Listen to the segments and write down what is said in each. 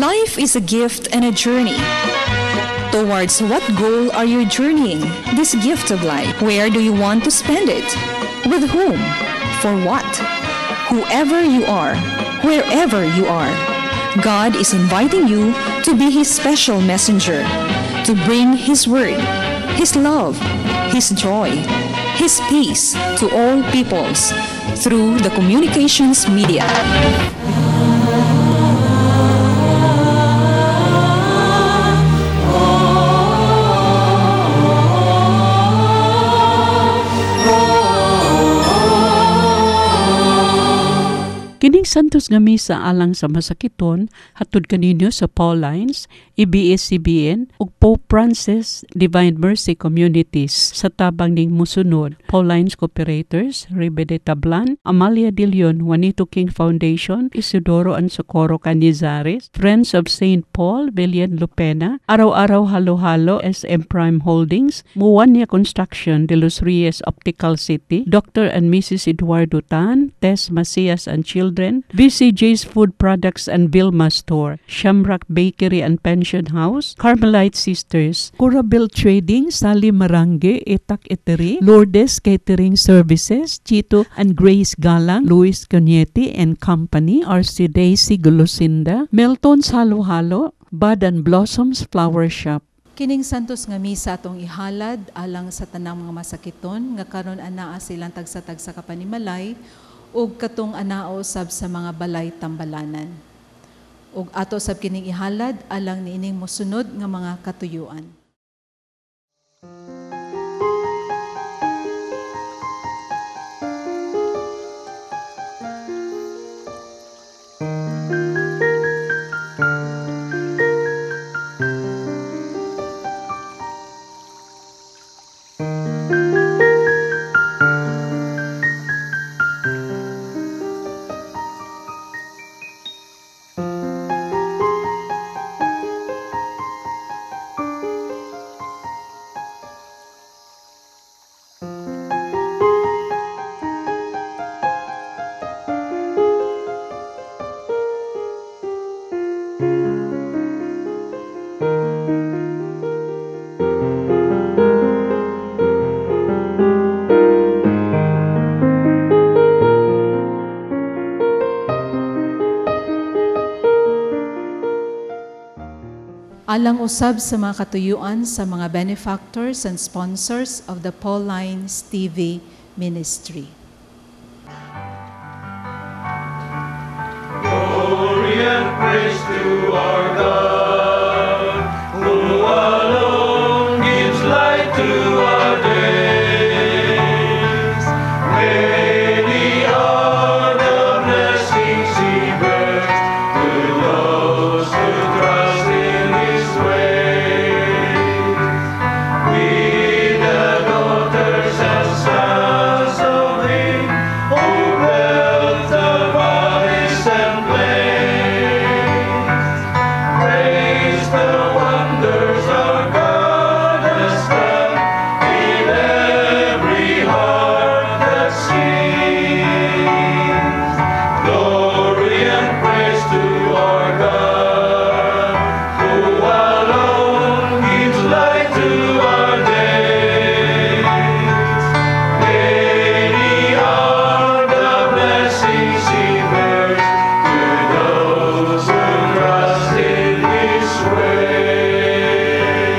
Life is a gift and a journey. Towards what goal are you journeying this gift of life? Where do you want to spend it? With whom? For what? Whoever you are, wherever you are, God is inviting you to be His special messenger, to bring His word, His love, His joy, His peace to all peoples through the communications media. Kining Santos nga misa alang sa masakiton hatud kaninyo sa Paulines, ABS-CBN ug Pope Francis Divine Mercy Communities sa tabang ning musunod: Paulines Cooperators, Ribe de Tablan, Amalia de Leon, Juanito King Foundation, Isidoro and Socorro Canizares, Friends of St. Paul, Villian Lupena, Araw-Araw Halo-Halo, SM Prime Holdings, Muwania Construction, De Los Reyes Optical City, Dr. and Mrs. Eduardo Tan, Tess Macias and Children, VCJ's Food Products and Vilma Store, Shamrock Bakery and Pension House, Carmelite Sisters, Corabel Trading, Sally Marange, Etak Etery, Lourdes Catering Services, Chito and Grace Galang, Luis Cañete and Company, RC Daisy Gulusinda, Melton Halo Halo, Bud and Blossoms Flower Shop. Kining Santos nga misa atong ihalad alang sa tanang mga masakiton nga karon anaa silang tagsa-tagsa ka panimalay ug katong anao sab sa mga balay tambalanan. Ug ato sab kining ihalad alang niining mosunod nga mga katuyuan. Alang usab sa mga katuyuan sa mga benefactors and sponsors of the Paulines TV Ministry. Glory and praise to our God, who alone gives light to our days. Many are the blessings He bears to those who trust in His ways. We, the daughters and sons of Him, who built the valleys and plains, praise the wonders our God has done in every heart that sings. Glory and praise to our God, who alone gives light to our days. Many are the blessings He bears to those who trust in His ways.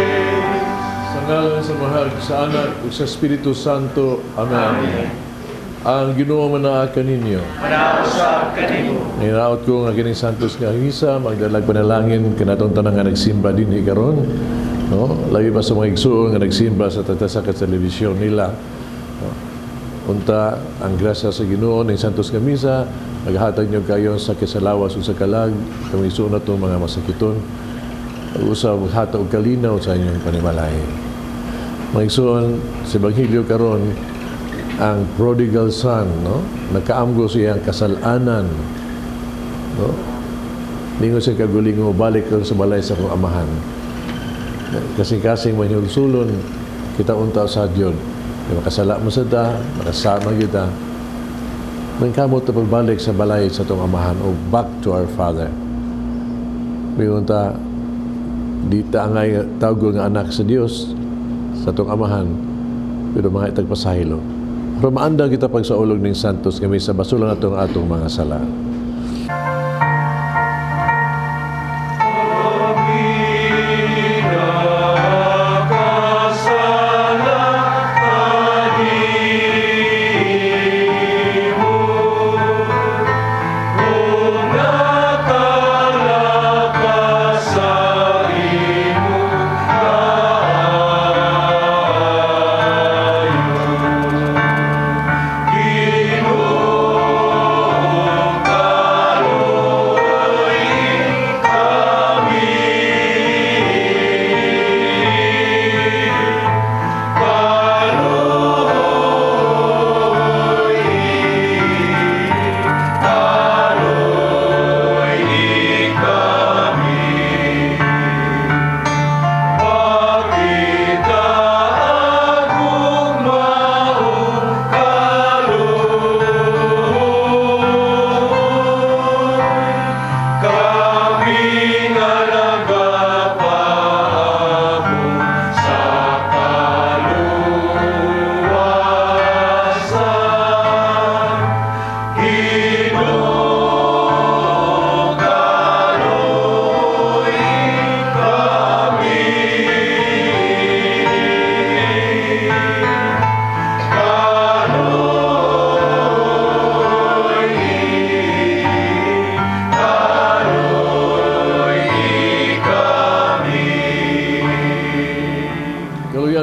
Sa ngalan sa Amahan, sa Anak, ug sa Espiritu Santo. Amen. Ang Ginoo manaa kaninyo. Manausap kanimo. Hinaot ko nga kining Santos nga misa magdalag panalangin kanatong tanan nga nagsimba dinhi karon, no? Labi pa sa mga igsuon nga nagsimba sa tagsa ka telebisyon nila. No? Unta ang grasya sa Ginoo ning Santos nga misa maghatag niyo kayo sa kisalawas ug sa kalag kami igsuon natong mga masakiton usab maghatag og kalinaw sa inyong panimalay. Mga igsuon, sa Ebanghelyo karon ang prodigal son, no? Nakaamgo sa iyang kasalanan, no? Ningon sa kagulingo, balik ko sa balay sa akong amahan. Kasing-kasing manhulsulon kita unta sa Diyon. Kaya makasala mo sa da, makasama kita. Nangkamot na pagbalik sa balay sa itong amahan o back to our Father. Miingon ta, di ta angay tawgon nga anak sa Dios sa atong amahan, pero mga itagpasaylo. Pero maandang kita pagsaulog ning Santos nga misa, basulan natong atong mga sala.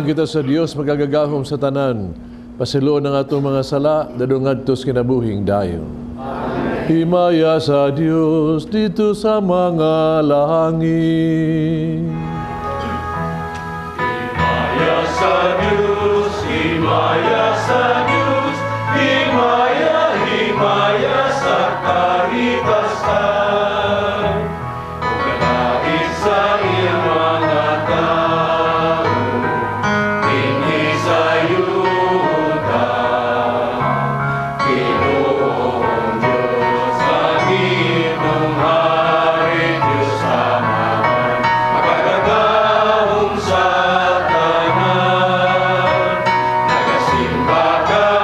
Kita sa Dios magagagahom sa tanan, pasiluon ang atong mga sala, dadong ngadto sa kinabuhing dayon. Amen. Himaya sa Dios dito sa mga langit. Himaya sa Dios, himaya sa Dios, himaya, himaya sa karitasan. Ug sa iyang mga tao, dinhi sa Yuda. Ginoong Diyos, langitong hari, Diyos Amahan, makagagahom sa tanan. Nagasimba kami.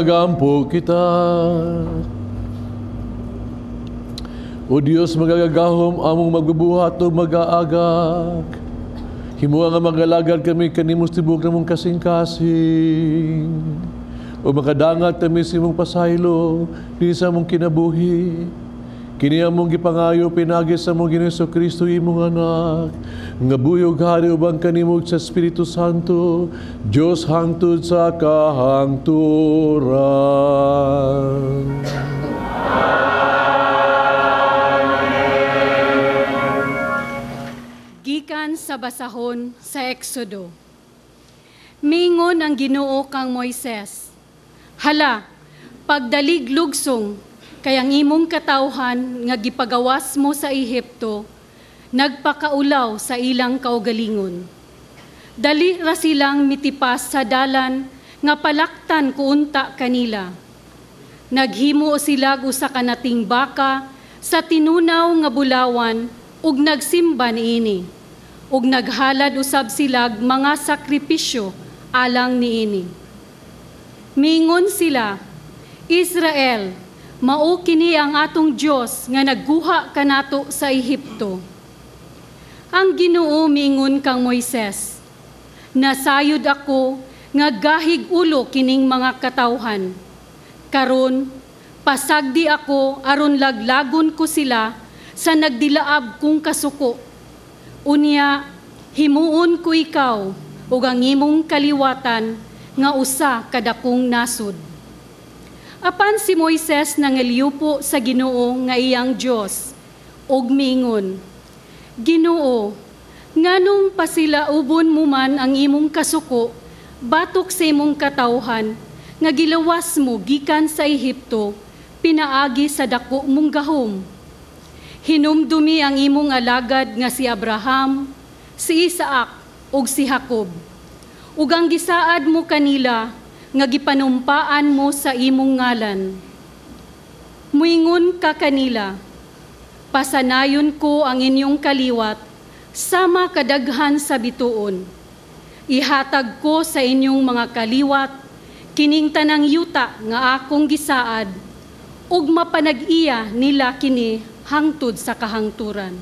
Magampo kita. O Dios, magagahom among magbubuhat o mag-aagak. Himuha nga magalagad kami kanimo sa tibok namong kasing-kasing. O makadangat kami sa imong pasaylo dinhi sa among kinabuhi. Kini among gipangayo pinaagi sa among Ginoong Kristo, imong anak, nga buhi ug hari uban kanimo sa Espiritu Santo, Dios hangtod sa kahangturan. Gikan sa basahon sa Exodo. Mingon ang Ginoo kang Moises, "Hala, pagdalig lugsong, kay ang imong katawhan nga gipagawas mo sa Ehipto, nagpakaulaw sa ilang kaugalingon. Dali ra silang mitipas sa dalan nga palaktan kuunta kanila. Naghimo sila usa ka nating baka sa tinunaw nga bulawan ug nagsimba niini. Ug naghalad usab silag mga sakripisyo alang niini. Mingon sila, Israel, mao kini ang atong Dios nga nagguha kanato sa Ehipto." Ang Ginoo mingon kang Moises, "Nasayod ako nga gahig ulo kining mga katawhan. Karon pasagdi ako aron laglagon ko sila sa nagdilaab kong kasuko. Unya himuon ko ikaw ug ang imong kaliwatan nga usa kadakong nasod." Apan si Moises nangelyupo sa Ginoo nga iyang Dios ug miingon, "Ginoo, nganong pasilaubon mo man ang imong kasuko batok sa imong katawhan nga gilawas mo gikan sa Ehipto pinaagi sa dako mong gahom? Hinumdumi ang imong alagad nga si Abraham, si Isaac ug si Jacob, ug ang gisaad mo kanila nga gipanumpaan mo sa imong ngalan. Muingon ka kanila, pasanayon ko ang inyong kaliwat sama kadaghan sa bituon. Ihatag ko sa inyong mga kaliwat kining tanang yuta nga akong gisaad, ug mapanag-iya nila kini hangtod sa kahangturan."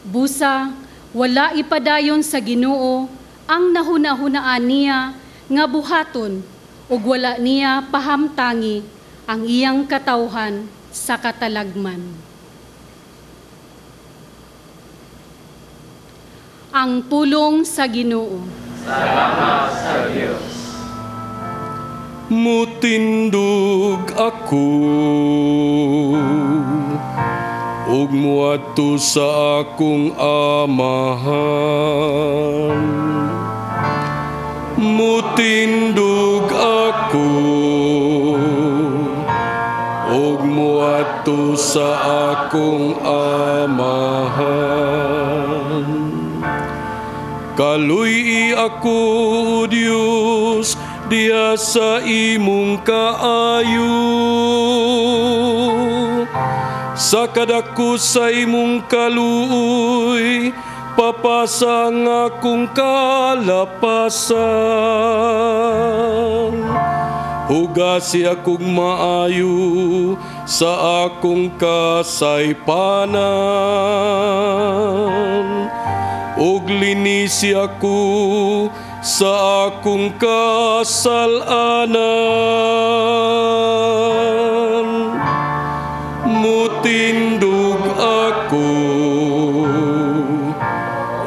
Busa wala ipadayon sa Ginoo ang nahuna-hunaan niya nga buhaton, ug wala niya pahamtangi ang iyang katawhan sa katalagman. Ang pulong sa Ginoo. Salamat sa Dios. Mutindog ako ug muadto sa akong amahan. Mutindog ako ug muadto sa akong amahan. Kaluy-i ako, O Dios, diha sa imong kaayo. Sa kadako sa imong kaluoy, papasa ang akong kalapasan. Hugasi akong maayo sa akong kasaypanan, ug linisi ako sa akong kasalanan. Mutindog ako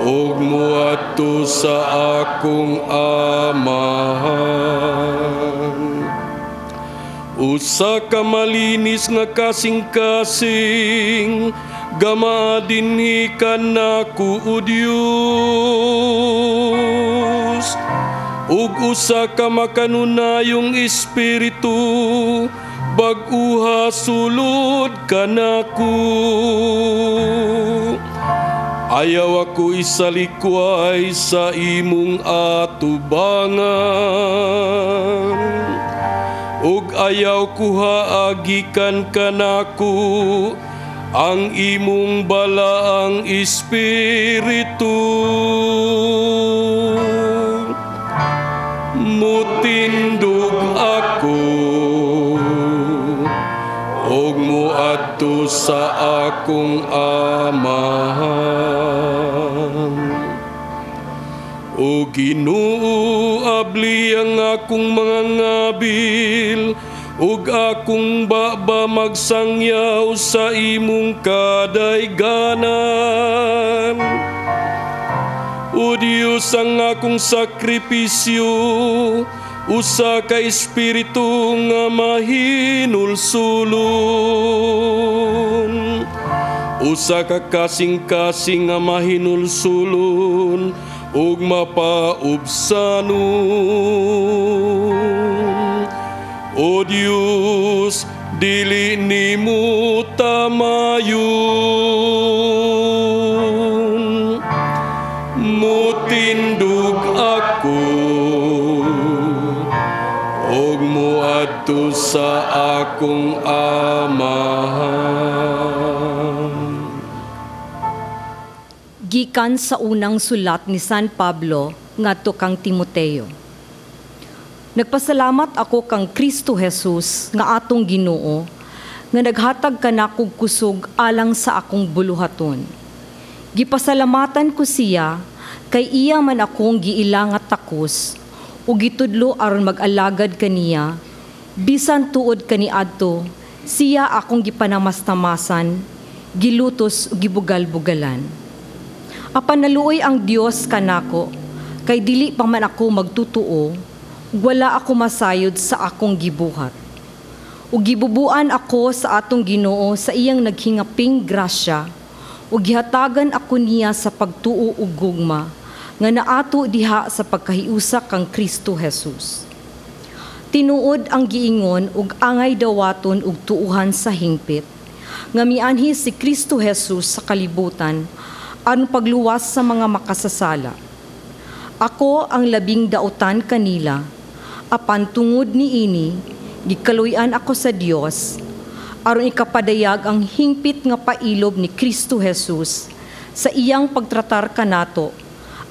ug muadto sa akong amahan. Usa ka malinis nga kasing-kasing, gama dinhi kanako, O Dios, ug usa ka makanunayong espiritu, bag-uha sulod kanako. Ayaw ako isalikway sa imong atubangan, ug ayaw kuha agikan kanako ang imong balaang espiritu. Mutindog ako moadto sa akong amahan. O Ginoo, abli ang akong mga ngabil, ug akong baba magsangyaw sa imong kadayganan. O Dios, ang akong sakripisyo, usa ka espiritu nga mahinulsulon, usa ka kasing-kasing nga mahinulsulon ug mapaubsanon. O Dios, dili nimo tamayon, mutindog ako og moadto sa akong amahan. Gikan sa unang sulat ni San Pablo ngadto kang Timoteo. Nagpasalamat ako kang Kristo Jesus nga atong Ginoo, nga naghatag kanakog kusog alang sa akong buluhaton. Gipasalamatan ko siya kay iya man akong giila nga takos ug gitudlo aron mag-alagad kaniya, bisan tuod kaniadto siya akong gipanamastamasan, gilutos ug gibugal-bugalan. Apan naluoy ang Dios kanako, kay dili pa man ako magtutuo, wala ako masayod sa akong gibuhat. Ug gibubuan ako sa atong Ginoo sa iyang naghingaping grasya, ug gihatagan ako niya sa pagtuo ug gugma, nga naato diha sa pagkahiusa kang Kristo Jesus. Tinuod ang giingon ug angay dawaton ug tuuhan sa hingpit, nga mianhi si Kristo Jesus sa kalibutan aron pagluwas sa mga makasasala. Ako ang labing dautan kanila, apan tungod niini gikaluy-an ako sa Dios aron ikapadayag ang hingpit nga pailob ni Kristo Jesus sa iyang pagtratar kanato,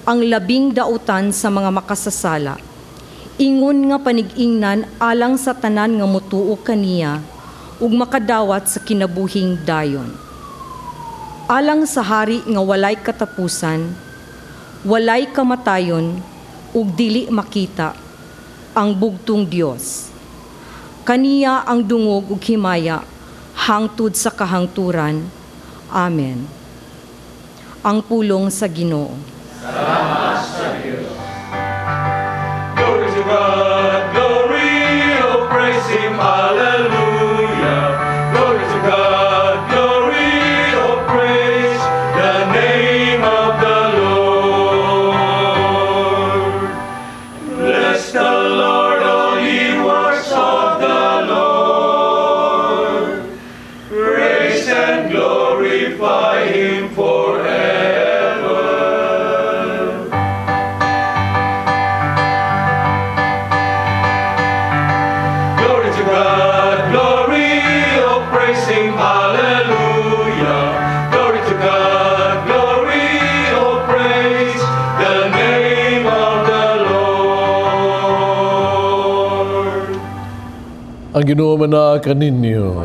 ang labing dautan sa mga makasasala. Ingon nga panig-ingnan alang sa tanan nga mutuo kaniya ug makadawat sa kinabuhing dayon. Alang sa hari nga walay katapusan, walay kamatayon ug dili makita, ang bugtong Dios. Kaniya ang dungog ug himaya hangtod sa kahangturan. Amen. Ang pulong sa Ginoo. Salamat sa Diyos. Glory to God, glory, oh praise Him, hallelujah. Glory to God, glory, oh praise the name of the Lord. Bless the Lord, all ye works of the Lord. Praise and glorify Him forever. Glory to God, glory, oh praise Him, hallelujah. Glory to God, glory, oh praise the name of the Lord. Ang Ginoo man kaninyo.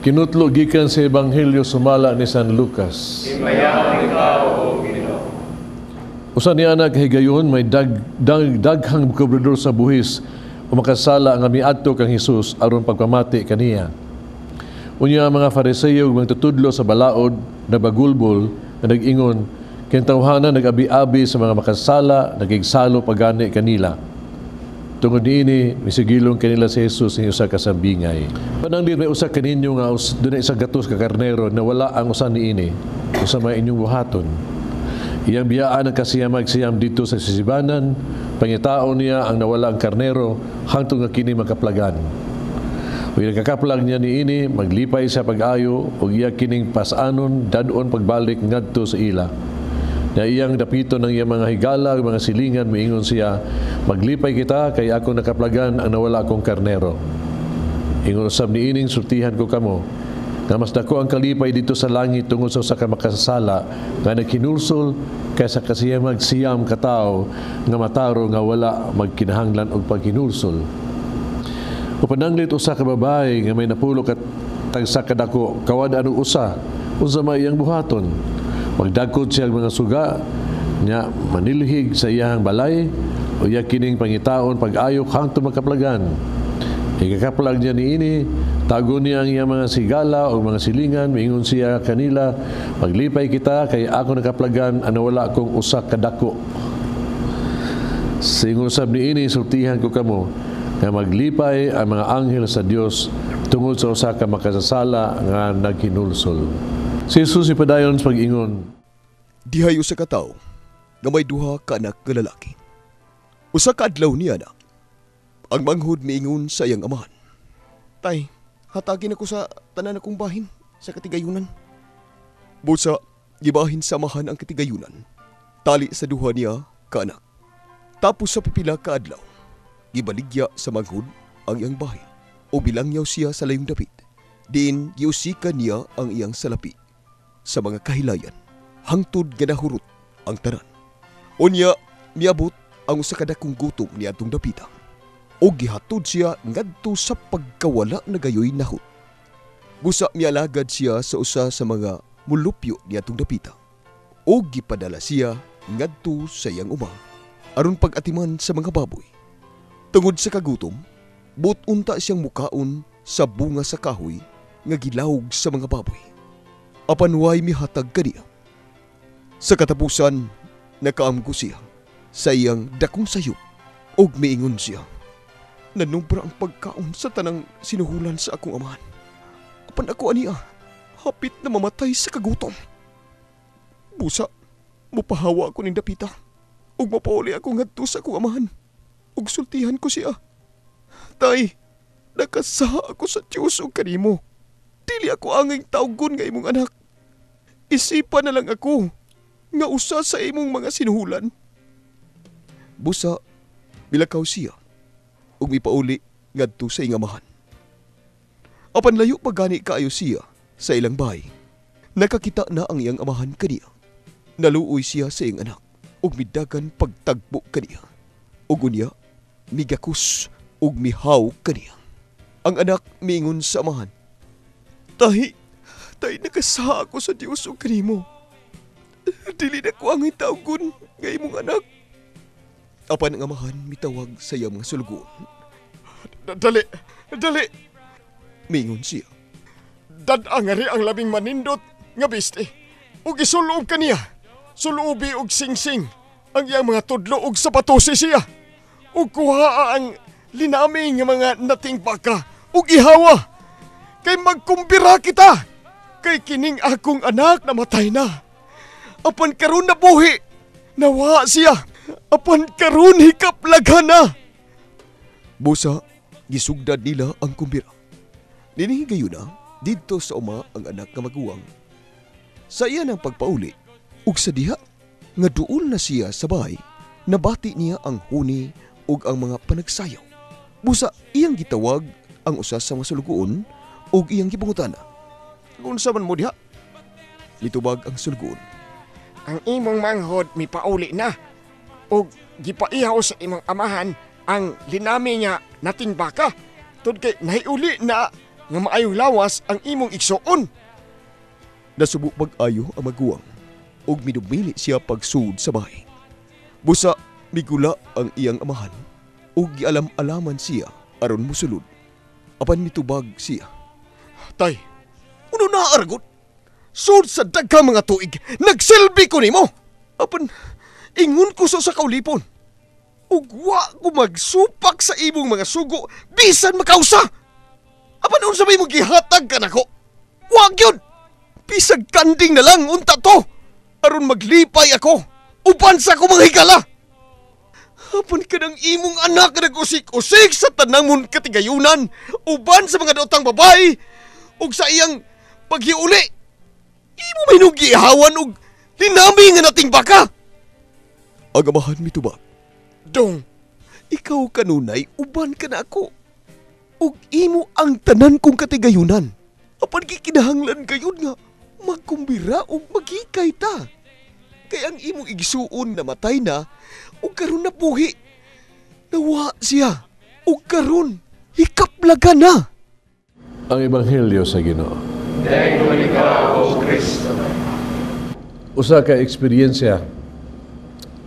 Kinutlo gikan sa Ebanghelyo sumala ni San Lucas. Usa niya na kahigayon may daghang kobrador sa buhis o makasala nga miadto kang Hesus aron pagpamati kaniya. Unya ang mga Fariseo ug mga tutudlo sa balaod nabagulbol nga nag-ingon kay tawhana nag-abi-abi sa mga makasala, nagigsalo pagani kanila. Tungod niini misigilong kanila si Jesus sa usa ka sambingay. Pananglit may usa kaninyo nga dunay isa gatos ka karnero na wala ang usa niini, usa may inyong buhaton. Iyang biyaan ang kasiyamag siyam dito sa sisibanan, pangitaon niya ang nawala ang karnero hangtod nga kini makaplagan. Ug nagkakaplag niya niini, maglipay siya pag-ayo ug iya kining pasanon dadon pagbalik ngadto sa ila. Na iyang dapito ng iyang mga higala, mga silingan, miingon siya, maglipay kita kay akong nakaplagan ang nawala akong karnero. Ingon usab niining sultihan ko kamo, nga mas dako ang kalipay dito sa langit tungod sa usa ka makasasala nga naghinulsol kaysa kasiyamag siyam ka tawo nga mataro nga wala magkinahanglan og paghinulsol. Upananglit usa ka babae nga may napulo ka tagsa ka dako, kawad-an og usa, unsa may iyang buhaton? Magdagkod siya ang mga suga nya manilhig sa iyang balay o iya kining pangitaon pag-ayok hangtod makaplagan. Ikakaplag niya niini, tago niya ang iyang mga sigala o mga silingan, miingon siya kanila, maglipay kita kay ako nakaplagan ang nawala kong usa ka dako. Singon sab niini, sultihan ko kamo nga maglipay ang mga anghel sa Dios tungod sa usa ka makasasala nga naghinulsol. Si Jesus ipadayon sa pag-ingon, Dihay usa ka tawo nga may duha ka anak nga lalaki. Usa ka adlaw niya na ang manghud miingon sa iyang amahan. Tay, hatagin ako sa tanan akong bahin sa katigayunan. Busa, gibahin sa amahan ang katigayunan. Tali sa duha niya ka anak. Tapos sa pipila ka adlaw, gibaligya sa manghud ang iyang bahin o bilangyaw siya sa layong dapit. Diin giusikan niya ang iyang salapi sa mga kahilayan hangtod nga nahurot ang tanan. Unya, miabot ang usa ka dakong gutom niadtong dapita. O gihatod siya ngadto sa pagkawala na gayoy nahot. Busa mialagad siya sa usa sa mga mulupyo niadtong dapita. O gipadala siya ngadto sa iyang uma aron pag-atiman sa mga baboy. Tungod sa kagutom, but-unta siyang mukaon sa bunga sa kahoy nga gilawog sa mga baboy. Apan way mihatag kaniya. Sa katapusan, nakaamgo siya sa iyang dakong sayop ug miingon siya. Nanubra ang pagkaon sa tanang sinuhulan sa akong amahan. Apan ako aniya, hapit na mamatay sa kagutom. Busa, mupahawa ako ning dapita ug mapauli ako ngadto sa akong amahan ug sultihan ko siya. Tay, nakasaha ako sa Dios ug kanimo. Dili ako angay tawgon nga imong anak. Isipan na lang ako nga usa sa imong mga sinuhulan. Busa, milakaw siya ug mipauli ngadto sa iyang amahan. Apan layo pa gani kaayo siya sa ilang bahay. Nakakita na ang iyang amahan kaniya. Naluoy siya sa iyang anak ug midagan pagtagbo kaniya. Ug unya, migakus ug mihaw kaniya. Ang anak miingon sa amahan, Tay, tay, nakasaha ako sa Dios ug kanimo. Dili na ko ang tawgon nga imong anak. Apan ang amahan mitawag sa iyang mga sulugoon. Dali, dali. Miingon siya. Dad-a ngari ang labing manindot nga biste. Ug isulob kaniya. Sulubi og singsing ang iyang mga tudlo og sapatosi siya. Ug kuhaa ang linami nga mga nating baka ug ihawa. Kay magkumbira kita. Kay kining akong anak namatay na. Apan karon nabuhi. Nawa siya. Apan karon hikaplaghan na. Busa, gisugdad nila ang kumbira. Dinhi gayuna, didto sa uma ang anak nga maguwang. Sa iya ng pagpauli, ug sa diha nga duol na siya sa bahay, nabati niya ang huni ug ang mga panagsayaw. Busa iyang gitawag ang usa sa mga sulugoon ug iyang gipangutana. Unsa man mo diha? Litubag ang sulugoon. Ang imong manghod mipauli na ug gipaihaw sa imong amahan ang linami nga nating baka. Tud kay nahiuli na nga maayong lawas ang imong igsuon. Nasubo pag-ayo ang maguwang ug midumili siya pagsuod sa bahay. Busa migula ang iyang amahan ug gialam-alaman siya aron mosulod. Apan mitubag siya. Tay, uno na argot? Sud sa daghang mga tuig, nagsilbi ko nimo. Apan ingon ko sa kaulipon. Ug wa ko magsupak sa imong mga sugo bisan makausa. Apan unsa may imong gihatag kanako? Wa gyud. Bisag kanding na lang unta to. Aron maglipay ako uban sa ako mga higala. Apan kanang imong anak nga nag-usik-usik sa tanang mong katigayunan uban sa mga daotang babae ug sa iyang paghiuli. Imo may gihawan og linami nga nating baka. Ang amahan mitubag. Dong, ikaw kanunay uban ka na ako. Ug imo ang tanan kong katigayunan. Apan gikinahanglan gayud nga magkumbira ug maghikay ta. Kay ang imong igsuon namatay na ug karon nabuhi. Nawa siya ug karon Hikaplaga na. Ang Ebanghelyo sa Ginoo. Dayon ikaw, O Kristo. Usa ka eksperyensya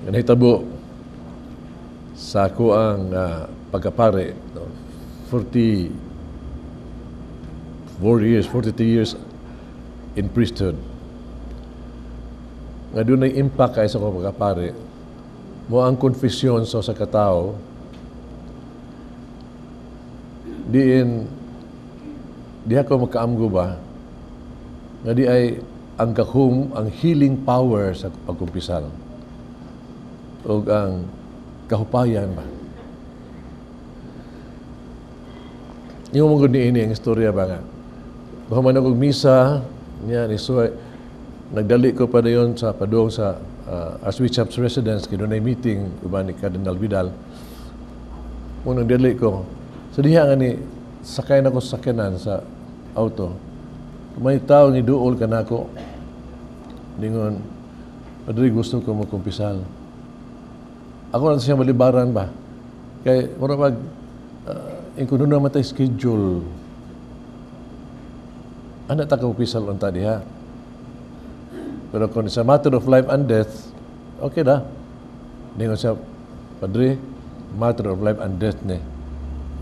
nga nahitabo sa ako ang pagkapare, no? 44 years, 42 years in priesthood. Nga dunay impact kay sa akong pagkapare, mo ang confession sa usa ka tawo diin diha ko makaamgo ba nga di ay ang gahom, ang healing power sa pagkumpisal o ang kahupayan ba. Yung mga niini ang istorya ba nga. Human akong misa niya ni Suay, nagdali ko pa dayon sa padung sa Archbishop's residence kay dunay meeting uban ni Cardinal Vidal. Mo nagdali ko sa diha nga ni sakay na ko sa sakyanan sa auto. May tao ni duol kanako. Ningon, Padre, gusto ko magkumpisal. Ako lang siya malibaran ba? Kay mura mag ingko naman tay schedule. Ana ta kumpisal unta diha. Pero kung sa matter of life and death, okay na. Ningon siya, Padre, matter of life and death ni.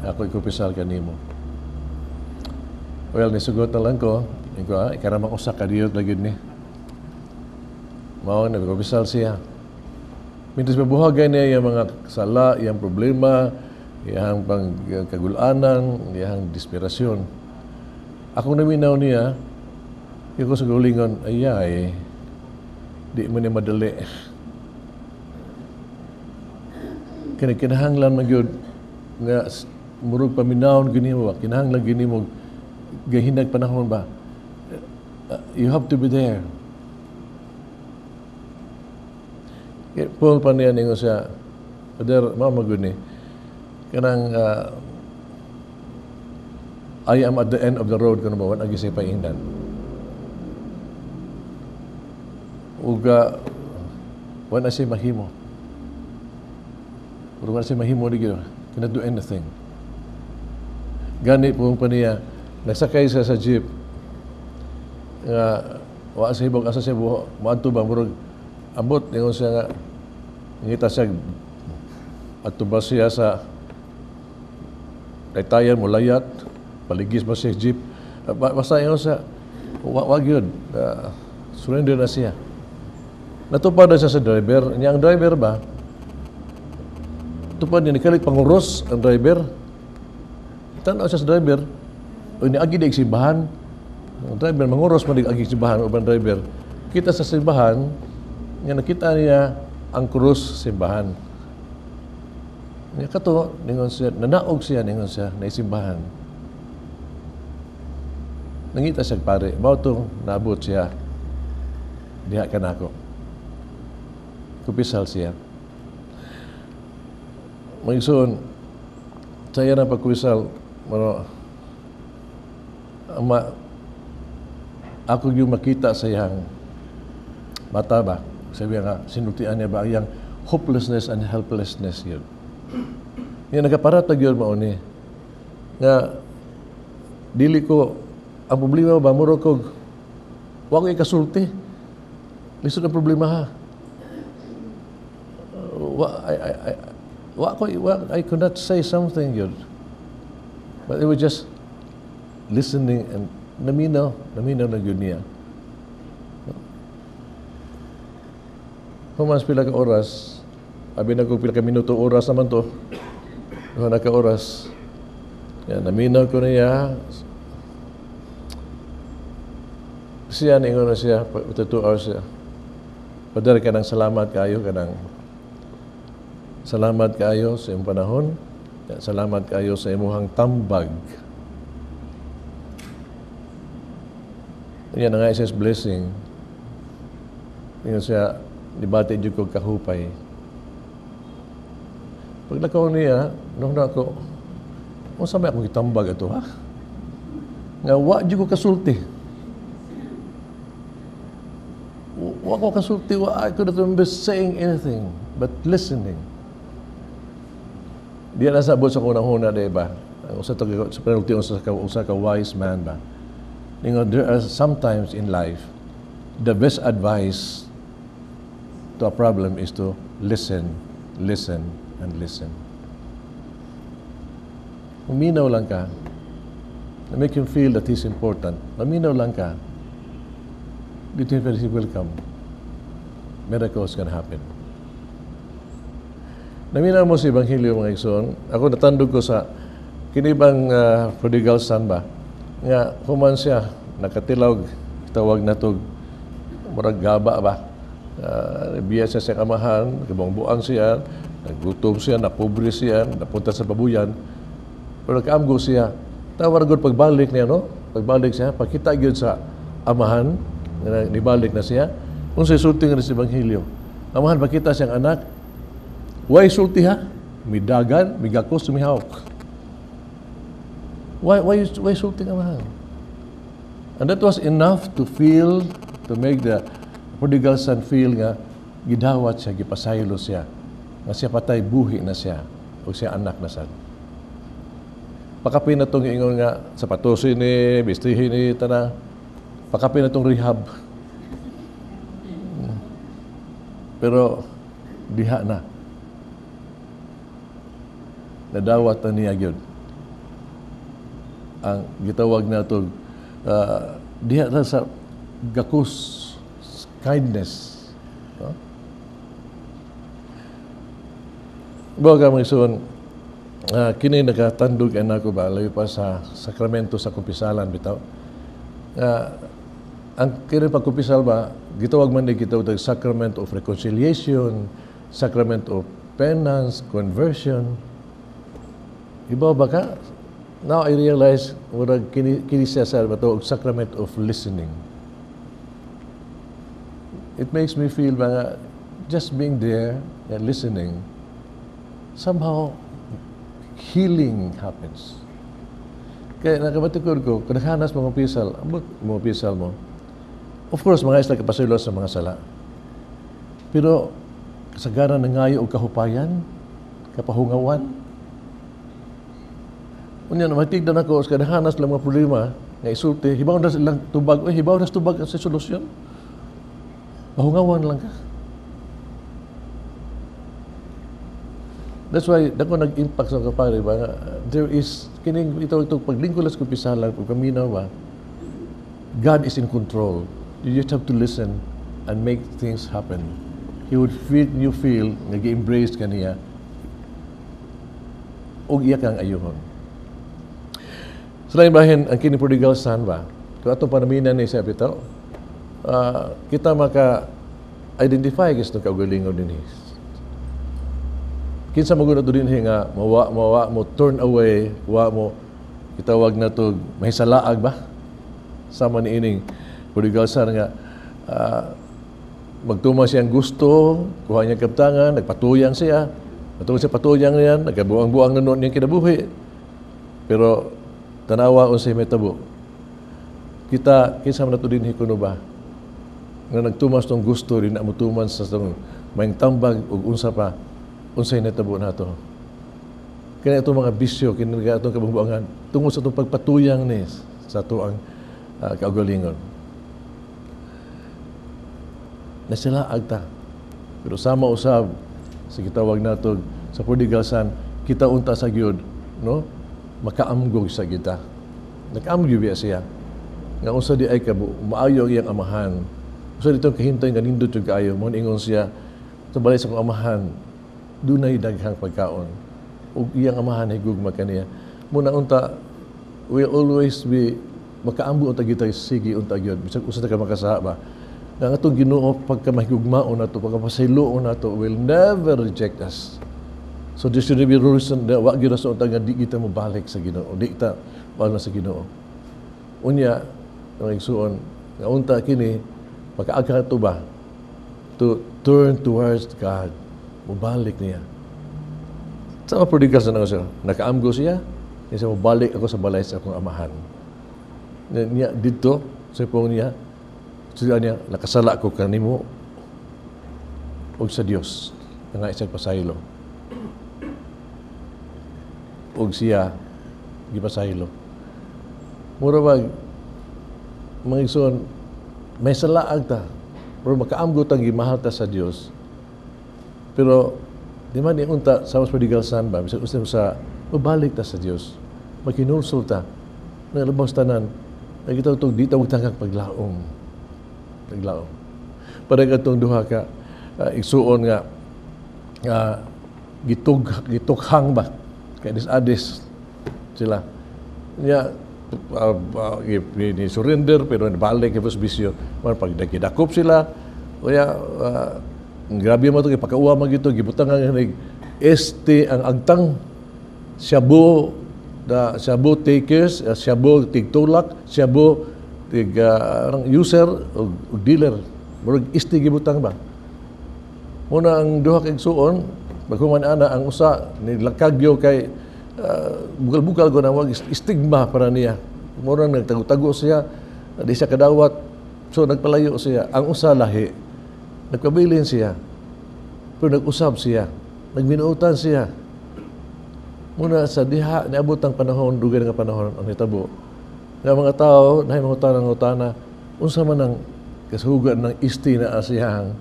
Ako ikumpisal kanimo. Well, nisugot na lang ko. Inko, ikaramang usa ka diyot lagi ni. Mao nagkumpisal siya. Mintas mabuhagay niya yung mga sala, yung problema, yung pangkagulanan, yung desperasyon. Ako naminaw niya, yung ko sa gulingon, ayay, di mo niya madali. Kinahanglan man gyud nga murag paminawon gini mo, kinahanglan gini mo gahinag panahon ba? You have to be there. Paul pa niya ningon siya, Father, mama gud ni, kanang I am at the end of the road kuno ba, agi sa paingdan. Ug wala siya mahimo. Pero wala siya mahimo di gyud. Cannot do anything. Gani po pa niya, nagsakay siya sa jeep nga wa sa hibog asa siya buho, moadto ba murag ambot ningon siya nga ngita siya adto ba siya sa taytayan mo layat paligis ba siya jeep, basta ingon siya wa gyud, surrender na siya. Natupad na siya sa driver niya. Ang driver ba tupad niya nikalit panguros ang driver. Tanaw siya sa driver o niagi di simbahan. Ang driver manguros man di agi simbahan uban driver. Kita sa simbahan nga nakita niya ang krus simbahan. Niya kato ningon siya, nanaog siya ningon siya na simbahan. Nangita siya pare, mao tong naabot siya diha kanako. Kupisal siya. Magsuon saya na pagkupisal mano ako yung makita sa iyang mata ba? Sabi nga, sinultian niya ba ang hopelessness and helplessness yun. Nga nagaparatag yun mauni. Nga, dili ko, ang problema ba, muro ko, wa ko ikasulti. Lisod ang problema ha. I could not say something yun. But it was just listening and naminaw na yun niya. Humans pila ka oras, abi na ko pila ka minuto oras naman to. Duha na ka oras. Yan, naminaw ko niya. Siya, ningon na siya, 2 hours siya. Padre ka ng salamat kayo, ka ng salamat kayo sa imong panahon. Salamat kayo sa imuhang tambag. Yan ang nga blessing. Ingon siya, nibati dyan ko kahupay. Paglakaw niya, nung na ako, unsa may akong gitambag ato, ha? Nga, wa dyan ko kasulti. Wa ko kasulti, wa, I couldn't remember saying anything, but listening. Di na sabot sa kunang-huna, di ba? Ang usa to sa penalty usa ka wise man ba. Ningon, there are sometimes in life the best advice to a problem is to listen, listen, and listen. Uminaw lang ka. Make him feel that he's important. Maminaw lang ka. Dito he will come. Miracles can happen. Naminaw mo sa Ebanghelyo, mga igsoon. Ako natandog ko sa kinibang prodigal son ba nga human siya nakatilawg, tawag na to murag gaba ba, biya siya sa amahan, kabuang-buang siya, nagutom siya, napobre siya, napunta sa babuyan, pero nakaamgo siya. Tawag gud pagbalik niya, no, pagbalik siya, pagkita gyud sa amahan nga nibalik na siya, unsay sulti nga sa ebanghelyo? Amahan pakita siyang anak, why sulti ha, midagan, migakos, mihawk. Why sulti amahan? And that was enough to make the prodigal son feel nga gidawat siya, gipasaylo siya, nga siya patay, buhi na siya, o siya anak na sad. Pakapin na itong ingon nga, sapatosin ni, bistihin ni, tana, pakapin na itong rehab. Pero, diha na. Nadawat na niya gyud. Ang gitawag na ito, diha na sa gakus, kindness. No? Baga mga isuon, kini nakatandog anak ko ba, layo pa sa sakramento sa kumpisalan bitaw. Ang kini pagkumpisal ba, gitawag man ni gitawag og sacrament of reconciliation, sacrament of penance, conversion. Iba ba ka? Now I realize murag kini siya sa matawag sacrament of listening. It makes me feel ba just being there and listening, somehow healing happens. Kaya nakabatikod ko, kadaghanas mga pisal, ambot mga pisal mo. Of course, mga isla kapasaylo sa mga sala. Pero kasagaran nangayo og kahupayan, kapahungawan. Unya na matigdan ako sa kadaghanas lang mga problema nga isulti, hibaw na silang tubag, oy hibaw na tubag sa solusyon. Pahungawan lang ka. That's why dako nag-impact sa kapare ba nga there is kining ito paglingkod sa kumpisalan ug paminaw ba, God is in control. You just have to listen and make things happen. He would feel you feel nga gi-embrace kaniya ug iya kang ayuhon. Sa laing bahin, ang kini prodigal son ba, kung atong panaminan ni siya bitaw, kita maka-identify gusto kaugalingon dinhi. Kinsa mo gud dinhi nga mawa mo turn away, wa mo itawag na to mahisalaag ba? Sama ni ining prodigal son nga magtuma siyang gusto, kuha niya kaptangan, nagpatuyang siya, matungod siya patuyang niyan, nagkabuang-buang na noon niyang kinabuhi. Pero tanawa unsay mahitabo. Kita kinsa man nato dinhi kuno ba nga nagtumas tong gusto din na motuman sa tong maayong tambag ug unsa pa unsay nahitabo nato. Kini atong mga bisyo, kini atong kabungbuangan tungod sa atong pagpatuyang ni sa ato ang kaugalingon. Nasila agta. Pero sama usab sa gitawag nato sa prodigal son, kita unta sa gyud, no? Makaamgog sa kita. Nakaamgog biya siya. Nga unsa di ay kabo, maayo ang iyang amahan. Unsa dito kahimtang nga nindot jud kaayo, mo ingon siya sa balay sa akong amahan, dunay daghang pagkaon. Ug iyang amahan higugma kaniya. Muna unta will always be makaamgo unta kita sige unta gyud. Bisag usa ta ka makasaha ba. Nga ang atong Ginoo pagka mahigugmaon nato, pagka pasayloon nato, will never reject us. So there should be reason na wa gyud sa unta nga di kita mobalik sa Ginoo, di kita wala sa Ginoo. Unya mga igsuon nga unta kini pagkaagka to ba to turn towards God, mobalik niya. Sa mga prodigal son ako siya, nakaamgo siya, niya siya mobalik ako sa balay sa akong amahan. Niya didto sa pong niya, siya niya nakasala ko kanimo og sa Dios nga isang pasaylo. Og siya Gipasaylo. Mura ba, mga igsoon, may salaag ta, pero makaamgot ang gimahal ta sa Dios. Pero, di man unta sa mas prodigal son ba, bisag usa sa mabalik ta sa Dios, makinulsol ta, nalabas tanan, nagita itong di ta magtangkag paglaom. Paglaom. Para katong duha ka igsuon nga gitukhang ba kay dis-adis sila. Nya ni surrender pero nabalik kay bisyo. Man pag nagkidakop sila, kaya grabe mo ito, ipakauwa man gito, gibutang ang ST ang agtang, shabu da shabu takers, shabu tigtulak, shabu tig user o dealer. Murag ST gibutang ba? Muna ang duha kay igsuon, paghuman ana ang usa nilakagyo kay bugal-bugal ko na wag stigma para niya. Mura nagtago-tago siya, di siya kadawat, so nagpalayo siya. Ang usa lahi, nagpabilin siya, pero nag-usab siya, nagminuutan siya. Muna sa diha, niabot ang panahon, dugay nga panahon ang hitabo. Nga mga tao, nahay mga utana ng utana, unsa man ang kasugan ng isti na asiyang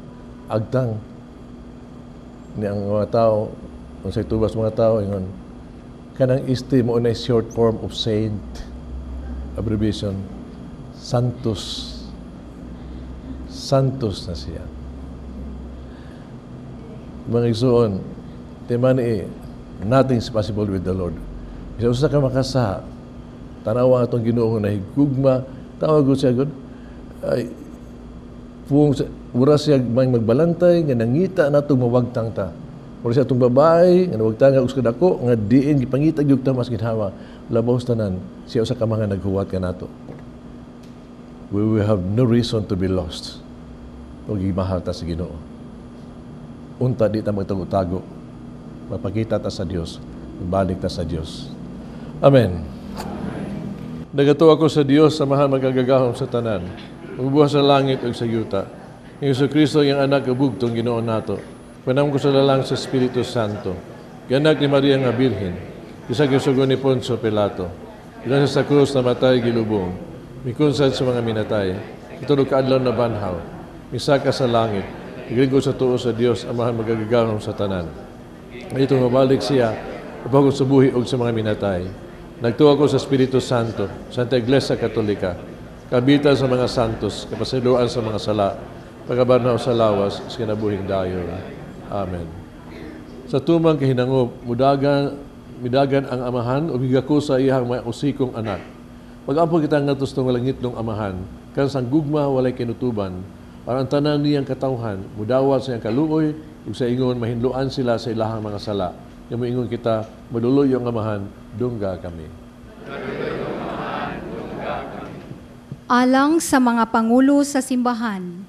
agtang ni ang mga tao, unsay tubas mga tao, ingon, kanang isti mo na short form of saint, abbreviation, Santos. Santos na siya. Mga igsoon, tema ni nothing is possible with the Lord. Isa usa ka makasaha, tanawa atong Ginoo na higugma, tawag ko siya god, ay puong mura siya may magbalantay nga nangita natong mawagtang ta. Mura siya atong babae nga nawagtang nga usa dako nga diin gipangita gyud ta mas ginhawa. Labaw tanan siya usa ka mga naghuwat kanato. We will have no reason to be lost. Ug gimahal ta sa Ginoo. Unta di ta magtago-tago. Mapakita ta sa Dios, magbalik ta sa Dios. Amen. Nagatuo ako sa Dios, samahan magagagahom sa tanan. Magbuhat sa langit ug sa yuta. Ni Jesucristo iyang anak bugtong Ginoo nato. Panam ko sa lalang sa Espiritu Santo. Gianak ni Maria nga Birhen. Isa gisugo ni Poncio Pilato. Ilan sa krus namatay gilubong. Mikunsad sa mga minatay. Itulog kaadlaw na banhaw. Misaka sa langit. Iglingkod sa tuo sa Dios, amahan magagagahom sa tanan. Ito mabalik siya upang sa buhi og sa mga minatay. Nagtuo ako sa Espiritu Santo, Santa Iglesia Katolika, kabitan sa mga santos, kapasiluan sa mga sala, pagabarnaw sa lawas, sa kinabuhing dayon. Amen. Sa tumang kahinangop, midagan ang amahan, o migako sa iyang may usikong anak. Pag-ampo kita nga tustong langitlong amahan, kan sang gugma walay kinutuban, para ang tanan niyang katawhan, mudawat sa iyang kaluoy, ug sa ingon mahinluan sila sa ilahang mga sala. Nga moingon kita, maduloy ang amahan, dungga kami. Alang sa mga pangulo sa simbahan,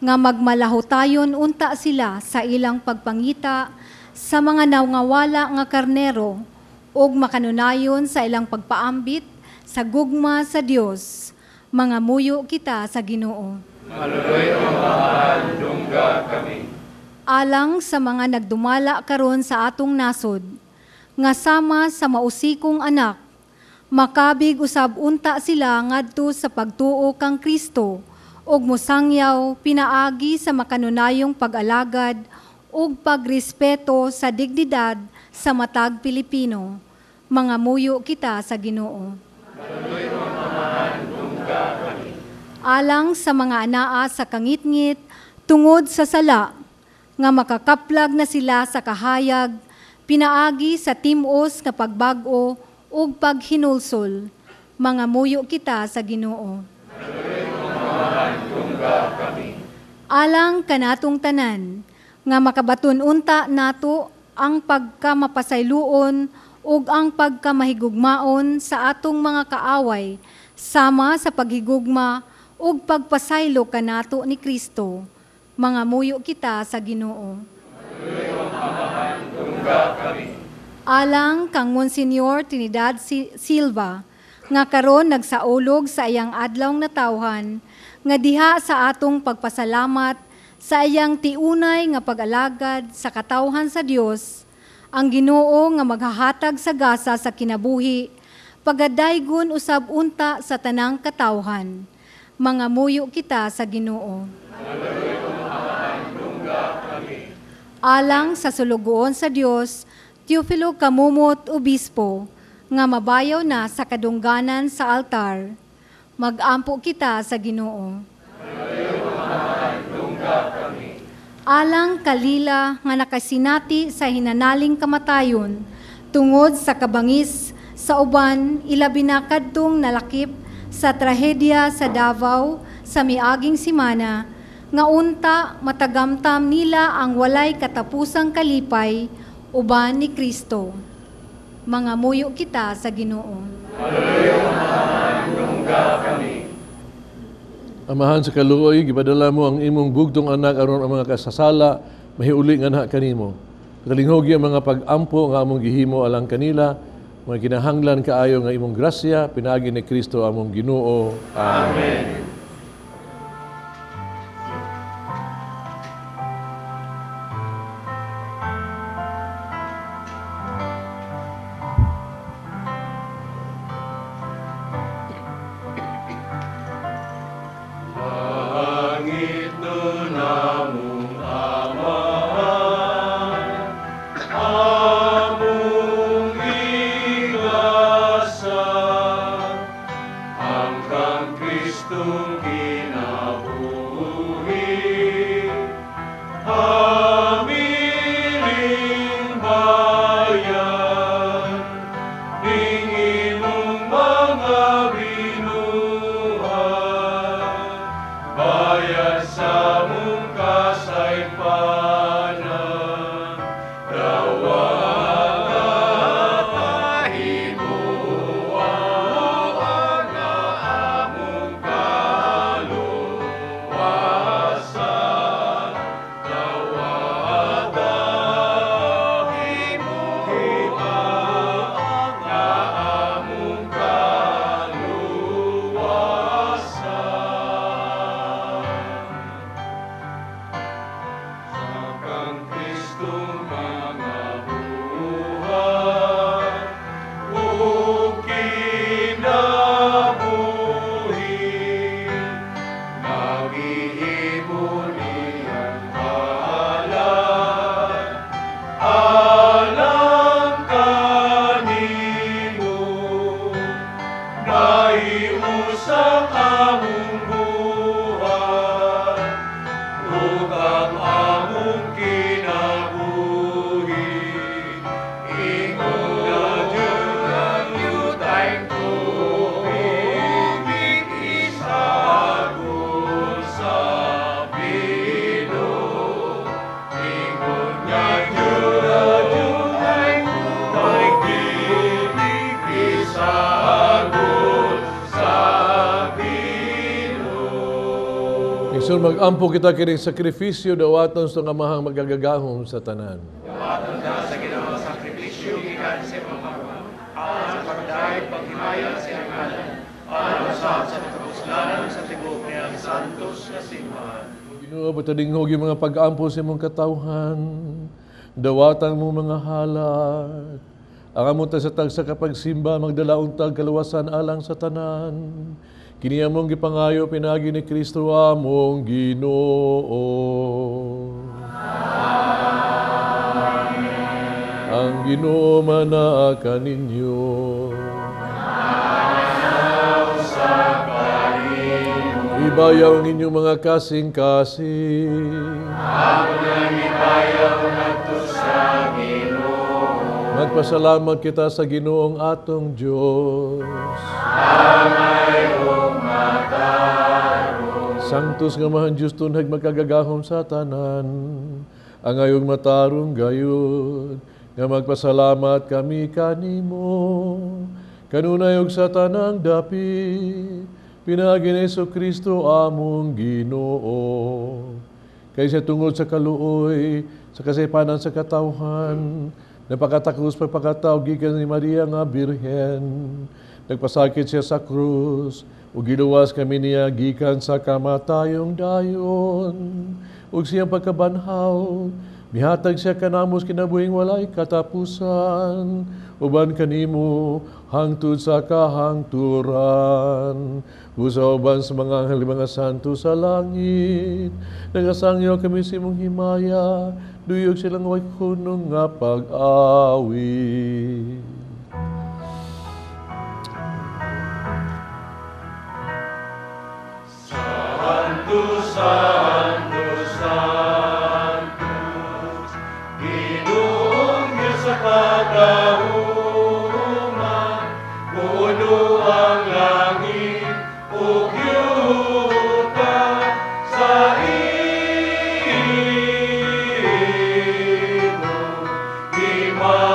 nga magmalahutayon unta sila sa ilang pagpangita sa mga nawngawala nga karnero ug makanunayon sa ilang pagpaambit sa gugma sa Dios, mga muyo kita sa Ginoo. Maluloy ang amahan, dungga kami. Alang sa mga nagdumala karon sa atong nasod, nga sama sa mausikong anak, makabig usab unta sila ngadto sa pagtuo kang Kristo, ug mosangyaw pinaagi sa makanunayong pag-alagad ug pagrespeto sa dignidad sa matag Pilipino. Mga muyo kita sa Ginoo. Alang sa mga anaa sa kangitngit tungod sa sala, nga makakaplag na sila sa kahayag, pinaagi sa timos nga pagbag-o ug paghinulsol. Mga muyo kita sa Ginoo. Alang kanatong tanan, nga makabaton unta nato ang pagkamapasayloon ug ang pagkamahigugmaon sa atong mga kaaway, sama sa paghigugma ug pagpasaylo kanato ni Kristo. Mga muyo kita sa Ginoo. Alang kang Monsignor Trinidad Silva, nga karon nagsaulog sa iyang adlawng natawhan, nga diha sa atong pagpasalamat sa iyang tiunay nga pag-alagad sa katawhan sa Dios, ang Ginoo nga maghahatag sa gasa sa kinabuhi, pagadaygon usab unta sa tanang katawhan. Mangamuyo kita sa Ginoo. Alang sa sulugoon sa Dios, Teofilo Camomot Obispo, nga mabayaw na sa kadungganan sa altar. Magampo kita sa Ginoo. Alang kalila nga nakasinati sa hinanaling kamatayon, tungod sa kabangis sa uban, ilabi na kadtong nalakip sa trahedya sa Davao sa miaging simana, nga unta matagamtam nila ang walay katapusang kalipay uban ni Kristo. Mangamuyo kita sa Ginoo. Amahan sa kaluoy, gipadala mo ang imong bugtong anak aron ang mga kasasala mahiuli nga na kanimo. Patalinghogi ang mga pag-ampo nga among gihimo alang kanila, mga kinahanglan kaayo nga imong grasya, pinaagi ni Kristo among Ginoo. Amen. Magampo kita kining sakripisyo dawaton sa Amahang magagagahom sa tanan. Dawaton ka sa Ginoo sakripisyo gikan sa imong kamot, alang sa pagdayeg paghimaya sa iyang ngalan, alang usab sa pagkapuslanan sa tibuok niyang santos nga simbahan. Ginoo, patadinghog yung mga pag-ampo sa imong katawhan, dawatan mo mga halat. Ang among sa tagsa kapagsimba magdala untag kaluwasan alang sa tanan. Kini among gipangayo pinaagi ni Kristo among Ginoo. Amen. Ang Ginoo manaa kaninyo. Ibayaw ang inyong mga kasing-kasing. Among ibayaw ngadto sa Ginoo. Magpasalamat kita sa Ginoong atong Dios. Sanctus nga mahan Diyos tunhag magkagagahom sa tanan, ang ayong matarong gayud, nga magpasalamat kami kanimo, kanunay og sa tanang dapit, pinaagi ni Jesucristo among Ginoo. Kaysa tungod sa kaluoy, sa kasaypanan sa katawhan, napakatakos pagpakataw gikan ni Maria nga Birhen, nagpasakit siya sa krus, ug giluwas kami niya gikan sa kamatayong dayon, ug siyang pagkabanhaw, Mihatag siya kanamo sa kinabuhing walay katapusan, uban kanimo hangtod sa kahangturan. Busa uban sa mga anghel mga santo sa langit, nagasangyo kami sa imong himaya, duyog silang way kunong nga pag-awit. Santo, Santo, Santos, Ginoong Diyos sa kagahuman, puno ang langit ug yuta sa imong himaya.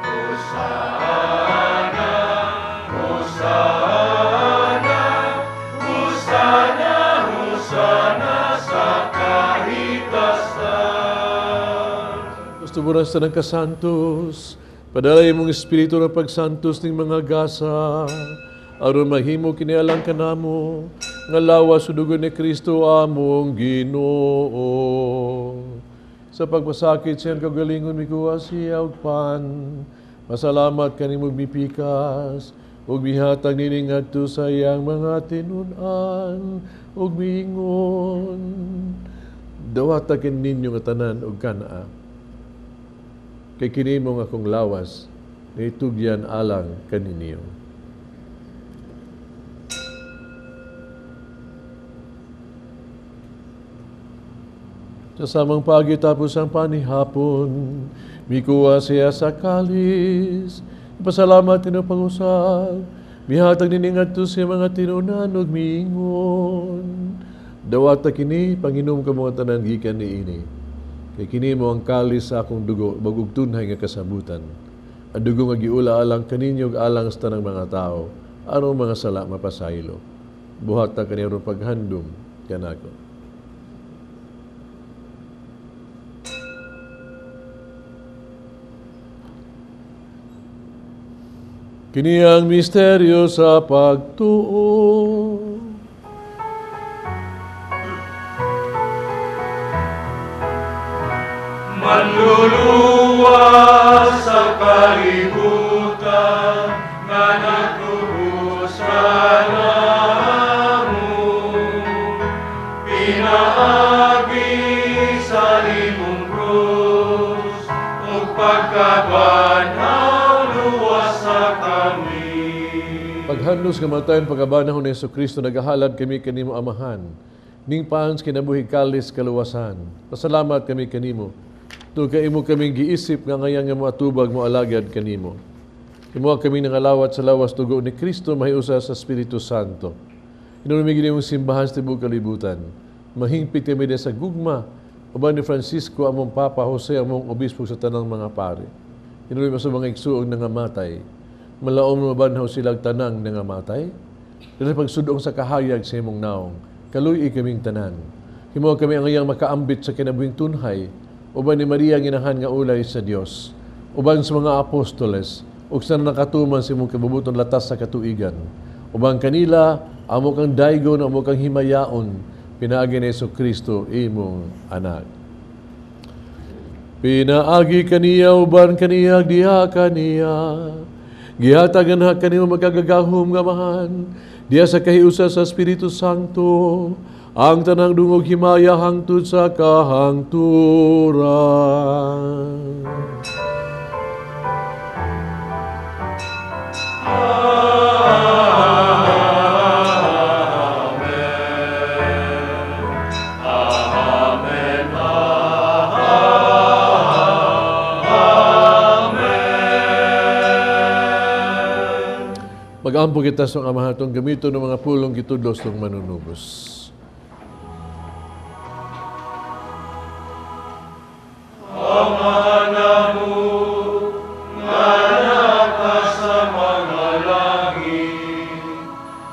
Hosana, Hosana, Hosana, Hosana sa kahitasan. Gusto sa ng kasantos, padala imong espiritu na pagsantos ning mga gasa, aron mahimo kini alang kanamo, nga lawas ug dugo ni Kristo among Ginoo. Sa pagpasakit siyang kagalingon mikuha siya og pan, masalamat kanimo mipikas, ug mihatag nining ngadto sa iyang mga tinun-an, ug miingon, dawata kini ninyo nga tanan og kanaa. Kay kini mo nga akong lawas, naitugyan alang kaninyo. Sa samang pagi tapos ang panihapon, mikuha siya sa kalis, ipasalamat kinu pangusal, mihatag nining ngadto sa mga tinunan ug miingon. Dawata kini, panginom ka mga tanan gikan niini. Kay kini mo ang kalis sa akong dugo, bagug tunhay nga kasabutan. Ang dugo nga giula alang kaninyo ug alang sa tanang mga tao, aron mga sala mapasaylo. Buhat ta kani aron paghandom kanako. Kini ang misteryo sa pagtuo. Manluluwas sa kalibutan nga nagtubos kanamo, pinaagi sa imong krus ug pagkabanhaw luwas sa kami. Paghandos nga matayon pagkabanhaw ni Jesucristo, nagahalad kami kanimo Amahan, ning paans kinabuhi kalis kaluwasan. Pasalamat kami kanimo. Tungod kay imo kaming giisip nga ngayan nga moatubag mo alagad kanimo. Imo kami nangalawat sa lawas dugo ni Kristo mahiusa sa Espiritu Santo. Hinumdumi gid imong simbahan sa tibuok kalibutan. Mahingpit kami sa gugma uban ni Francisco among Papa Jose among obispo sa tanang mga pare. Hinumdumi sa mga igsuong nangamatay. Malaom mabanhaw silang tanang nangamatay. Dili pagsudong sa kahayag sa imong naong. Kaluy-i kaming tanan. Himo kami ang iyang makaambit sa kinabuhing tunhay uban ni Maria ginahan nga ulay sa Dios, uban sa mga apostoles, ug sa nakatuman sa imong kabubuton latas sa katuigan. Uban kanila, amo kang daygon, amo kang himayaon, pinaagi ni Jesucristo imong anak. Pinaagi kaniya, uban kaniya, diha kaniya, gihatagan ha kanimo magkagagahom nga Amahan, diha sa kahiusa sa Espiritu Santo, ang tanang dungog himaya hangtod sa kahangturan. Amen. Amen. Amen. Mag-ampo kita sa Amahan atong gamiton ng mga pulong gitudlos ng manunubos. Amahan namo nga naa sa mga langit,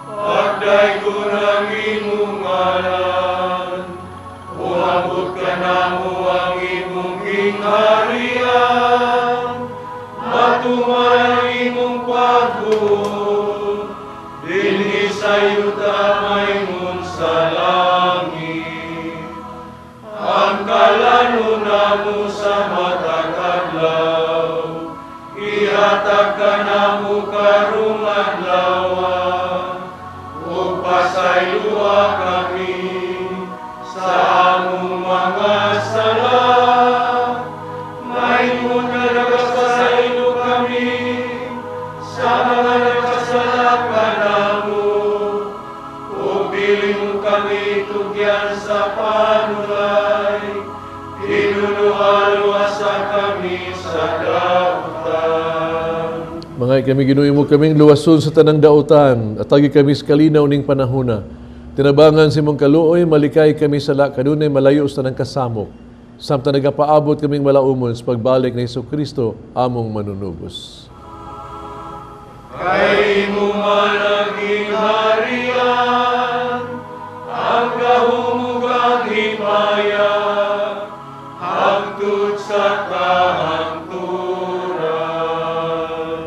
pagdaygon ang imong ngalan, moabot kanamo ang imong gingharian, matuman ang imong pagbuot, dinhi sa kadautan. Mga kami Ginoo mo kaming luwason sa tanang dautan, at tagi kami sa kalinaw ning panahona. Tinabangan si mong kaluoy, malikay kami sa kanunay malayo sa tanang kasamok. Samtang nagapaabot kaming malaumon sa pagbalik ni Hesus Kristo, among manunubos. Kay mo man ang gingharian, ang gahom ug ang himaya, hangtod sa kahangturan.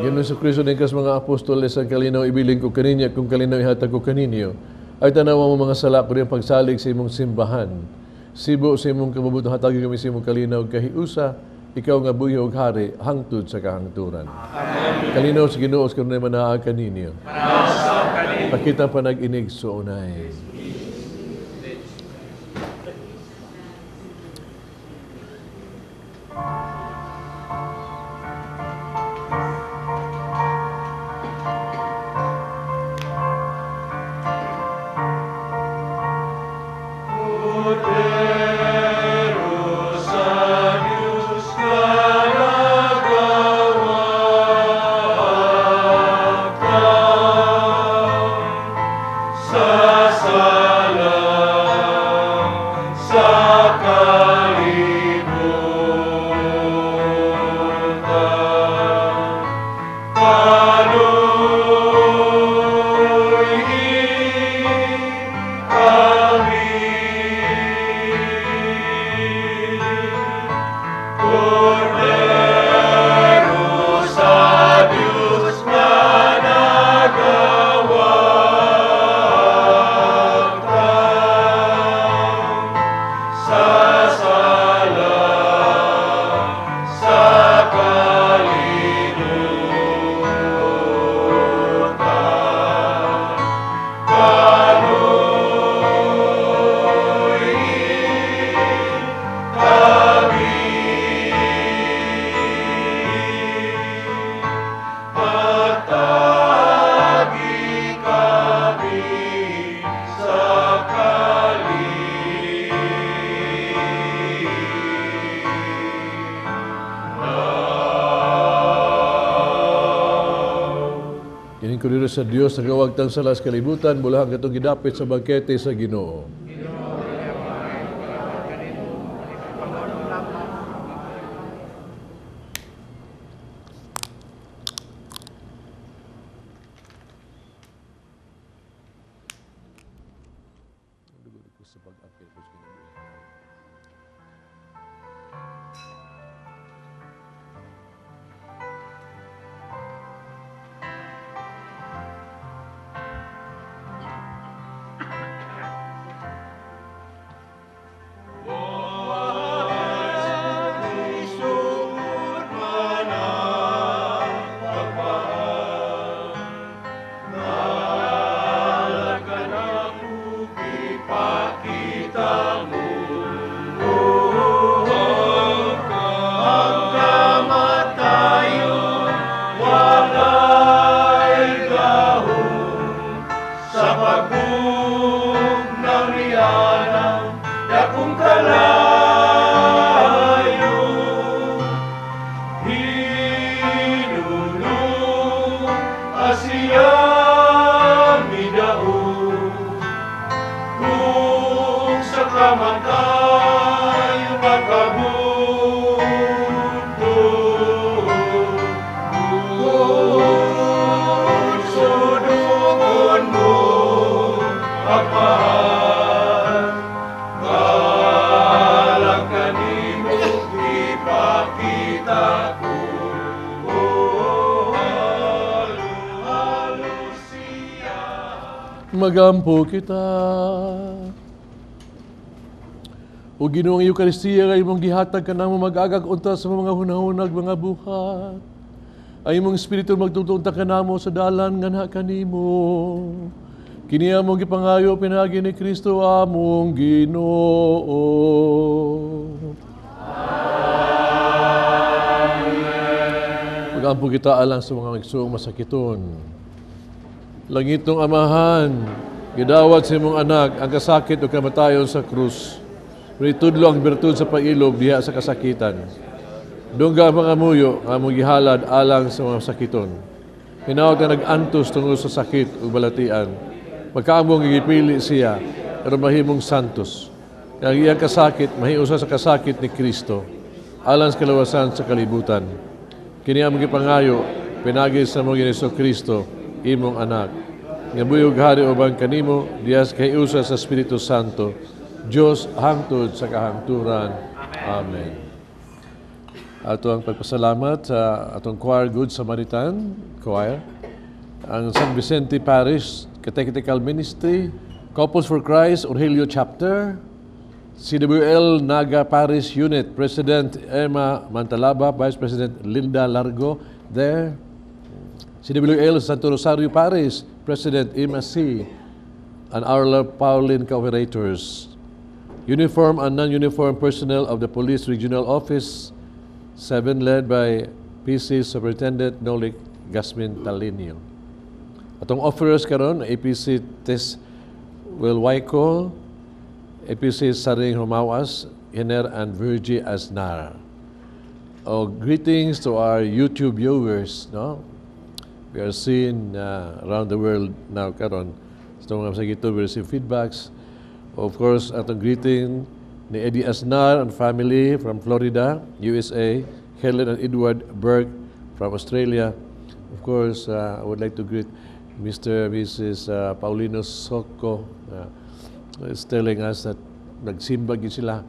Ginoong Hesus Kristo, ningkas mga apostoles, ang kalinaw ibilin ko kaninya, kung kalinaw ihatag ko kaninyo, ay tanawa mo mga sala ko rin pagsalig sa imong simbahan. Sibo sa imong kabubutong hatagi kami sa imong kalinaw kahiusa, ikaw nga buhi og hari hangtod sa kahangturan. Amen. Kalinaw sa Ginoo sa kanunay manaag kaninyo. Pakita panag-inig suunay. Sa Dios nagawagtang sa las kalibutan, bulahan katong gidapit sa bangkete sa Ginoo. Magampo kita. O Ginoong Eucharistia, nga imong gihatag kanamo mag-agag unta sa mga hunahunag mga buhat. Ay imong espiritu magtungtong kanamo sa dalan nga na kanimo. Kini among gipangayo pinaagi ni Kristo among Ginoo. Amen. Magampo kita alang sa mga magsuong masakiton. Langitong Amahan, gidawat sa imong anak ang kasakit o kamatayon sa krus. Itudlo ang bertud sa pailob diha sa kasakitan. Dungga ang mga muyo nga among gihalad alang sa mga sakiton. Hinaot nga nag-antos tungod sa sakit ug balatian. Magkaamong gipili siya aron mahimong santos. Nga ang iyang kasakit mahiusa sa kasakit ni Kristo alang sa kalawasan sa kalibutan. Kini among gipangayo pinagi sa among Ginoong Kristo, imong anak. Nga buyog hari uban kanimo diha sa kahiusa sa Espiritu Santo, Dios hangtod sa kahangturan. Amen. Ato ang pagpasalamat sa atong choir, Good Samaritan Choir, ang San Vicente Parish Catechetical Ministry, Couples for Christ Orgelio Chapter, CWL Naga Parish Unit, President Emma Mantalaba, Vice President Linda Largo there, CWL Santo Rosario Parish, President Emma C., and Arla Pauline Cooperators, uniform and non-uniform personnel of the Police Regional Office 7 led by PC Superintendent Nolik Gasmin Talinio. Atong offerers karon, APC Tess Wilwayco, APC Saring Humawas, Hiner and Virgie Aznar. Oh, greetings to our YouTube viewers, no? We are seen around the world now karon. So mga sa YouTube, we receive feedbacks. Of course, atong greeting ni Eddie Aznar and family from Florida, USA, Helen and Edward Burke from Australia. Of course, I would like to greet Mr. and Mrs. Paulino Soco, is telling us that nagsimba gyud sila,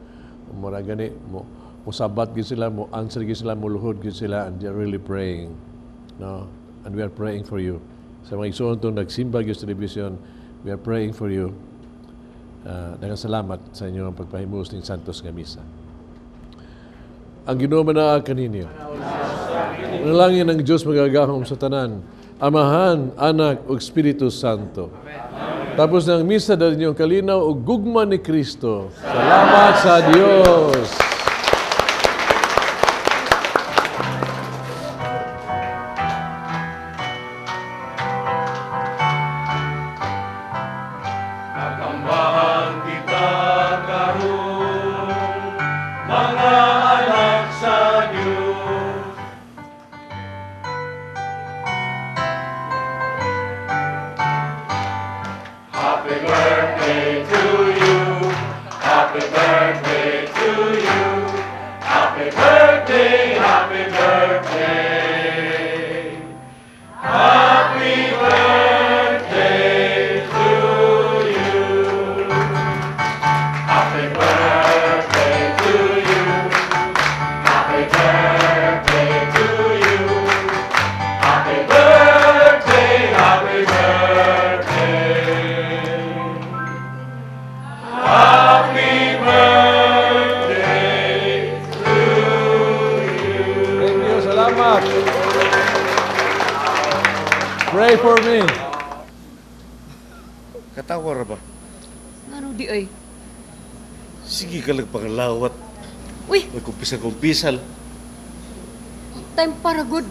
mura gani mo musabat gyud sila, mo answer gyud sila, muluhod gyud sila, and they're really praying. No? And we are praying for you. Sa mga igsoon tong nagsimba gyud sa television, we are praying for you. Daghang salamat sa inyong pagpahimulos ning Santos nga Misa. Ang Ginoo manaa kaninyo. Manalangin ang Diyos magagahom sa tanan, Amahan, Anak, ug Espiritu Santo. Tapos ng misa dahil inyong kalinaw ug gugma ni Kristo. Salamat sa Dios. Kakambahan kita karon, mga anak sa Diyos. Happy birthday to you. Happy birthday to you. Happy birthday, happy birthday. Happy birthday to you. Happy birthday to you. Happy birthday to you. Happy birthday, happy birthday. Happy birthday to you. Thank you, salamat. Pray for me. Katawar ba? Ano di ay? Sige ka lang pangalawat. Uy! Nagkumpisal-kumpisal. Time para good.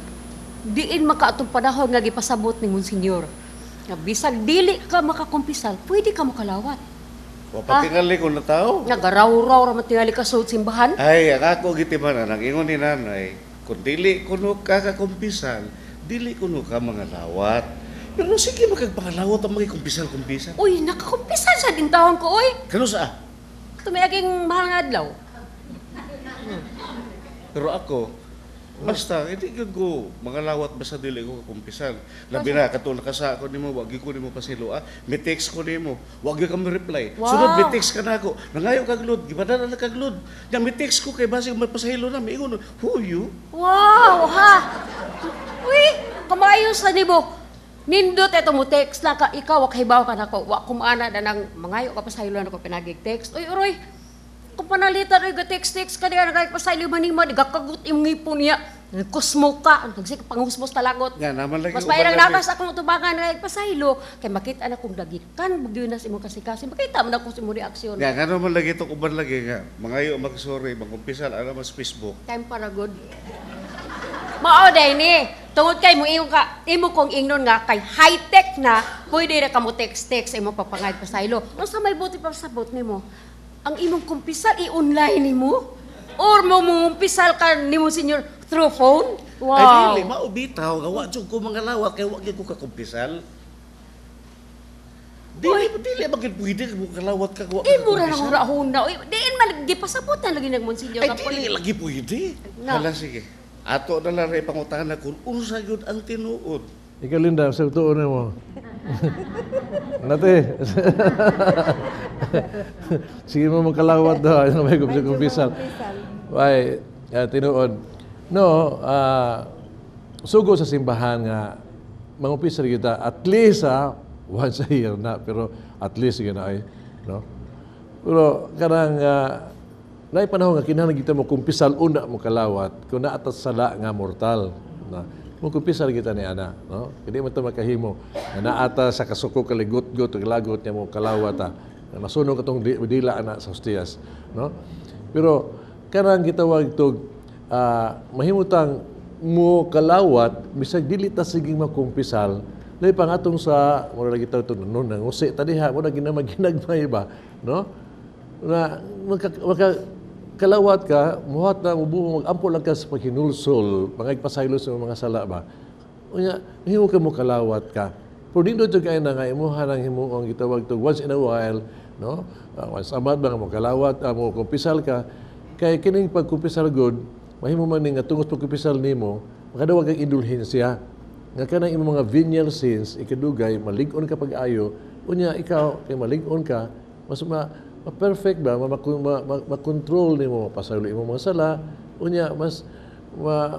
Diin makaatong panahon nga gipasabot ni Monsignor. Nga bisag dili ka makakumpisal, pwede ka makalawat. Wa pa tingali ko na tao. Nagaraw-raw ra man tingali ka sa simbahan. Ay, ang ako gitiman ang ingon ni nanay, kung dili kuno ka kakumpisal, dili kuno ka mangalawat. Pero sige makagpangalawat ang makikumpisal-kumpisal. Uy, nakakumpisal sa dintahon ko, uy. Kano sa? Tumiaging mahal nga adlaw. Pero ako, basta, hindi ko mangalawat basta dili ko kakumpisal. Labi na, katong nakasa ako nimo, wag ko nimo pasilo, ah. May text ko nimo, wag ka mo reply. Wow. Sunod, may text ka na ako. Nangayo kag load, gibadala na kag load. Nya, may text ko kay basig magpasahilo na, may ingon, who you? Wow, ha? Uy, kamaayos na nimo. Nindot eto mo text lang ka, ikaw, wag hibaw ka nako. Wa kumana na nang mangayo ka pasahilo na ko pinagig text. Uy, uroy, kung panalitan, uy, ga-text-text ka niya, nagay pasahilo man nimo, nagakagot imong ngipon niya. Nagkusmo ka, nagsik panghusmos talagot. Nga naman lagi Mas uban mairang lagi. nakas akong tubangan nagay pasahilo, kay makita na kung dagikan bagyo na sa imong kasikasin, makita man ako sa imong reaksyon. Nga, nga naman lagi ito, uban lagi nga. Mangayo magsorry, magkumpisal, alam mas Facebook. Time para good. Mao day ni. Tungod kay mo ingon ka, imo kong ingnon nga kay high-tech na, pwede ra kamo text-text imo papangay pasaylo. Unsa may buti pa sabot nimo? Ang imong kumpisal i-online nimo. Or mo mumpisal ka ni Monsignor through phone? Wow. Ay dili mao bitaw nga wa jud ko mga lawat kay wa gyud ko kakumpisal. Dili dili ba gyud pwede mo kalawat ka wa ka Imo ra nang kumpisal? hurahuna. Uy, diin man gipasabutan lagi nag Monsignor. Ay dili lagi pwede. Na. Hala sige. Ato na lang rin pangutana kung unsa gyud ang tinuod. Ikaw, Linda, sa tuon mo. Nate. Sige mo magkalawat daw. Ano may kumpisal. Ay, tinuod. No, sugo sa simbahan nga, mangumpisal kita, at least once a year na, pero at least yun na ay, no? Pero kanang naay panahon nga kinahanglan kita mo kumpisal una mo kalawat kung naa ta sala nga mortal na mo kumpisal kita ni ana, no? Hindi man ta makahimo nga naa ta sa kasuko kaligot-got ug lagot niya mo kalawat ta. Na masunog atong dila ana sa hostiyas, no? Pero kanang gitawag tog mahimutang mo kalawat bisag dili ta siging makumpisal. Lahi pa nga atong sa mura lagi ta to nun nangusi ta diha mura ginamag-ginagmay ba, no? Na maka kalawat ka, muhat na mubuo magampo lang ka sa paghinulsol, pangagpasaylo sa mga sala ba. Unya, mahimo ka mo kalawat ka. Pero dito jud kay na nga imuha nang himuong gitawag to once in a while, no? Once a month ba nga mo kalawat, mo kumpisal ka, kay kining pagkumpisal good, mahimo man ning nga tungod pagkumpisal nimo, makadawag kang indulhensiya. Nga kanang imong mga venial sins ikadugay malig-on ka pag-ayo, unya ikaw kay malig-on ka, mas ma-perfect ba, makontrol nimo pasaylo imong mga sala, unya mas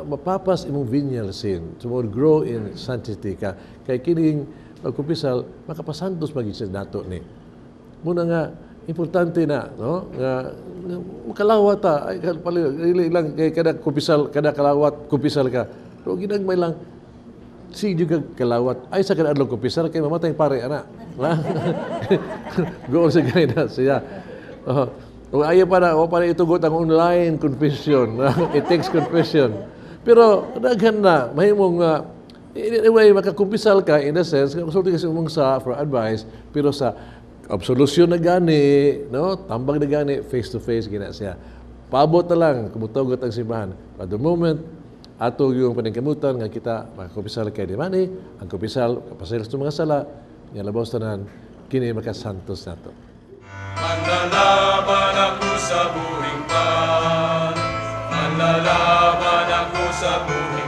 mapapas imong venial sin, so mo grow in sanctity ka. Kay kining pagkumpisal makapasantos magid sa nato ni. Muna nga importante na, no? Nga makalawat ta, ay dili lang kay kada kumpisal, kada kalawat kumpisal ka. Pero ginagmay lang sige ka kalawat. Ay sa kada adlaw kumpisal kay mamatay pare ana. Go sa gayna siya. O ayaw pa na, o pa na itugot ang online confession. It takes confession. Pero daghan na mahimong anyway makakumpisal ka in a sense, konsulti kasi imong sa for advice, pero sa absolution na gani, no? Tambag na gani face to face gina siya. Paabot na lang kumutugot ang simbahan. At the moment ato yung paningkamutan nga kita makakumpisal kay di mani, ang kumpisal kapasaylo sa mga sala, nga labaw tanan kini makasantos nato. Manlalaban ako sa buhing pan, manlalaban ako sa buhing